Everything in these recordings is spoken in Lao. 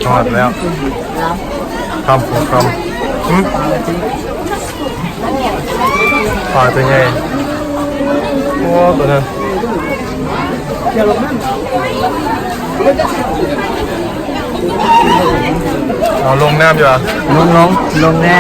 ຮອດແລ້ວ ຄຳສອງຄຳ ຫຶ ປາຕົວໃຫຍ່ ໂອ້ ຕົວນັ້ນ ເອົາລົງນ້ຳຢູ່ຫວາ? ລົງ ລົງ ລົງແນ່.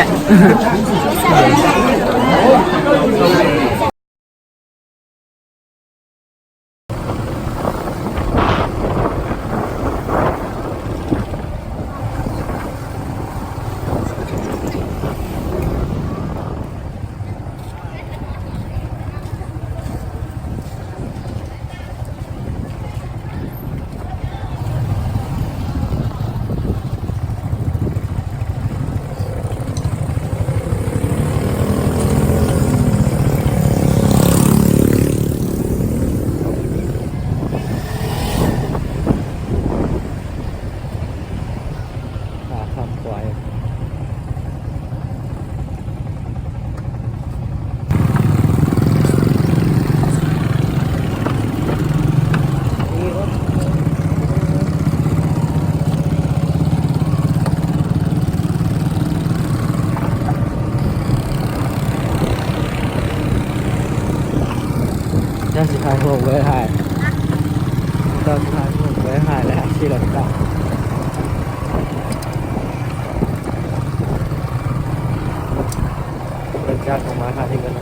ເຈົ້າຊິຖ່າຍຮູບ ບໍ່ໄດ້ຖ່າຍ ເຈົ້າຊິຖ່າຍຮູບ ບໍ່ໄດ້ຖ່າຍແລ້ວ ຂີ່ລົດກັບ ເພິ່ນຈັດອອກມາຖ່າຍທີ່ເພິ່ນ.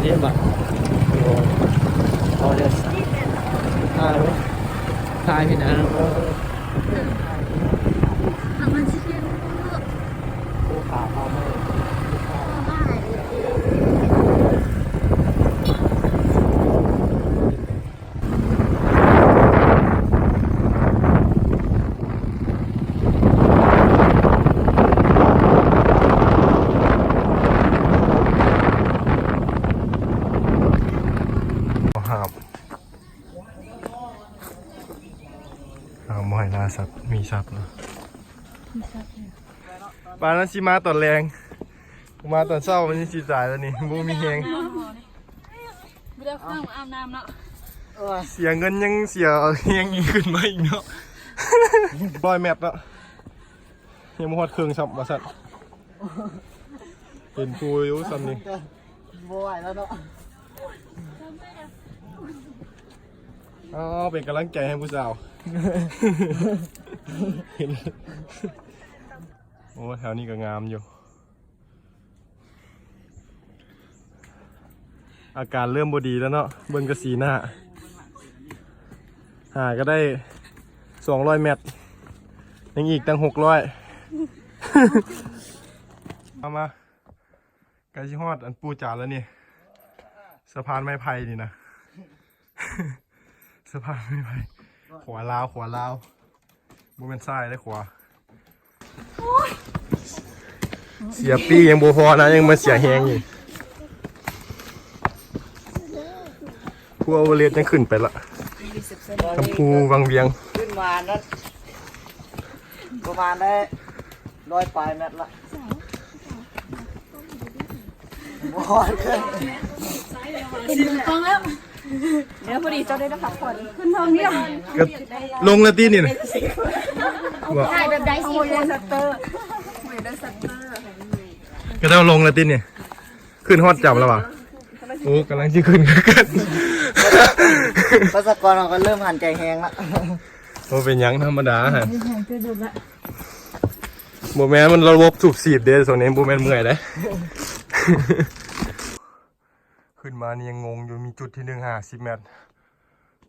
ນີ້ບາດ ໂອ້ ເອົາເດີ ຖ່າຍ ຖ່າຍພີ່ນາງ. ຫ້າມ ຫ້າມບໍ່ໃຫ້ລ່າສັດ ມີສັດເນາະ ມີສັດເນາະ. ປານນັ້ນຊິມາຕອນແລງ ມາຕອນເຊົ້າມັນຍັງຊິຕາຍແລ້ວນີ້ ບໍ່ມີແຮງ ບໍ່ໄດ້ເຄື່ອງອາບນ້ຳເນາະ ເສຍເງິນຍັງເສຍແຮງອີກ ຂຶ້ນມາອີກເນາະ ຮ້ອຍແມັດເນາະ ຍັງບໍ່ຮອດເຄິ່ງຊ້ຳວ່າຊັ້ນ ເປັນຜູ້ຢູ່ຊ້ຳນີ້ ບໍ່ໄຫວແລ້ວເນາະ. ເອົາ ເປັນກຳລັງໃຈໃຫ້ຜູ້ສາວ. ໂອ້ ແຖວນີ້ກໍງາມຢູ່ ອາການເລີ່ມບໍ່ດີແລ້ວເນາະ ເບິ່ງກະສີໜ້າ ຫາກໍໄດ້ສອງຮ້ອຍແມັດ ຍັງອີກຕັ້ງຫົກຮ້ອຍ ເອົາມາ. ໃກ້ຊິຮອດອັນປູຈານແລ້ວນີ້ ສະພານໄມ້ໄຜ່ນີ້ນະ ສະພານໄມ້ໄຜ່ ຂວາລາວ ຂວາລາວ ບໍ່ແມ່ນຊ້າຍເດ້ ຂວາ ເສຍປີ້ຍັງບໍ່ພໍນະ ຍັງມາເສຍແຮງອີກ ພູອາເວີເຣດຍັງຂຶ້ນໄປລະ ຄຳພູວັງວຽງ ຂຶ້ນມານັ້ນ ປະມານໄດ້ຮ້ອຍປາຍແມັດລະ ບໍ່ຮອດເລີຍ ເຫັນມືກ້ອງແລ້ວ ດຽວພໍດີເຈົ້າໄດ້ພັກຜ່ອນ ຂຶ້ນເທິງນີ້ ກໍລົງແລ້ວຕິນີ້ນະ ຖ່າຍແບບໃດຊິ ບໍ່ໄດ້ຊັດເຕີ ບໍ່ໄດ້ຊັດເຕີ ກໍເຈົ້າລົງແລ້ວຕິນີ້ ຂຶ້ນຮອດຈຳແລ້ວຫວາ? ໂອ້ ກຳລັງຊິຂຶ້ນຄືກັນ ປະຊາກອນເຮົາກໍເລີ່ມຫັນໃຈແຮງລະ. ບໍ່ເປັນຫຍັງ ທຳມະດາຫັ້ນ ບໍ່ແມ່ນ ມັນລະບົບສູບສີດເດ້ ໂຊນນີ້ ບໍ່ແມ່ນເມື່ອຍເດ້. ຂຶ້ນມານີ້ຍັງງົງຢູ່ ມີຈຸດທີໜຶ່ງຫ້າສິບແມັດ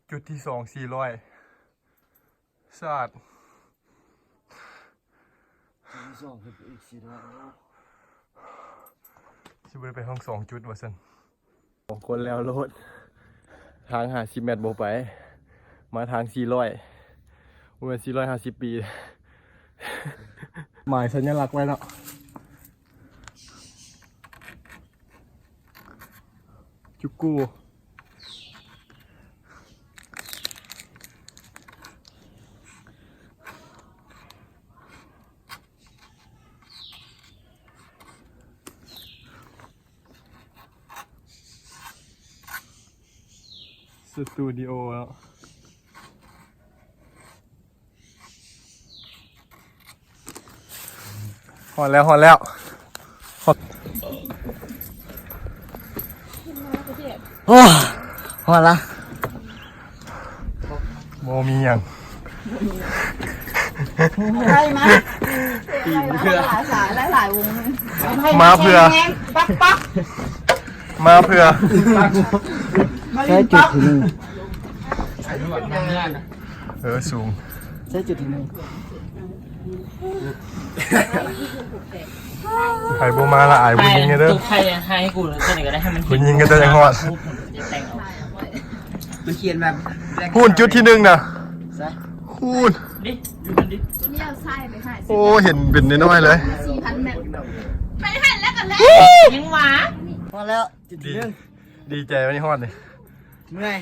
ຈຸດທີສອງສີ່ຮ້ອຍ ຊາດ ທີສອງຂຶ້ນໄປອີກສີ່ຮ້ອຍ ຊິບໍ່ໄດ້ໄປຮອດສອງຈຸດວ່າຊັ້ນ. ສອງຄົນແລ້ວໂລດ ທາງຫ້າສິບແມັດບໍ່ໄປ ມາທາງສີ່ຮ້ອຍ ບໍ່ແມ່ນສີ່ຮ້ອຍຫ້າສິບປີ ໝາຍສັນຍະລັກໄວ້ເນາະ ຈຸກູ. ສະຕູດິໂອແລ້ວ. ຮອດແລ້ວ ຮອດແລ້ວ ຮອດ ໂອ້ ຮອດລະ. ບໍ່ມີຫຍັງ ໄປມາ ມາເພື່ອ ມາເພື່ອ ມາເພື່ອ ໃຊ້ຈຸດທີ່ໜຶ່ງ ເອີ ສູງ ໃຊ້ຈຸດທີ່ໜຶ່ງ. ໃຜບໍ່ມາລະອາຍຜູ້ຍິງເດີ ຕົກໃສ່ໃຫ້ກູ ຕົວນີ້ກໍໄດ້ ໃຫ້ມັນ ຜູ້ຍິງກໍຈະຮອດ. ມັນຂຽນແບບ ພຸ້ນຈຸດທີໜຶ່ງນະ ພຸ້ນ ໂອ້ ເຫັນເປັນນ້ອຍໆເລີຍ ສີ່ພັນແມັດ ໄປຫັ້ນແລ້ວກໍແລ້ວ ຍັງຫວາ ຮອດແລ້ວ ຈຸດທີໜຶ່ງ. ດີໃຈວັນນີ້ຮອດນີ້ ເມື່ອຍ.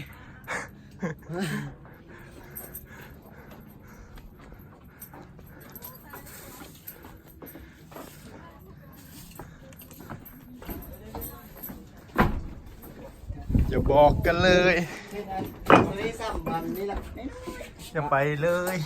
ຢ່າບອກກັນເລີຍ ຢ່າໄປເລີຍ.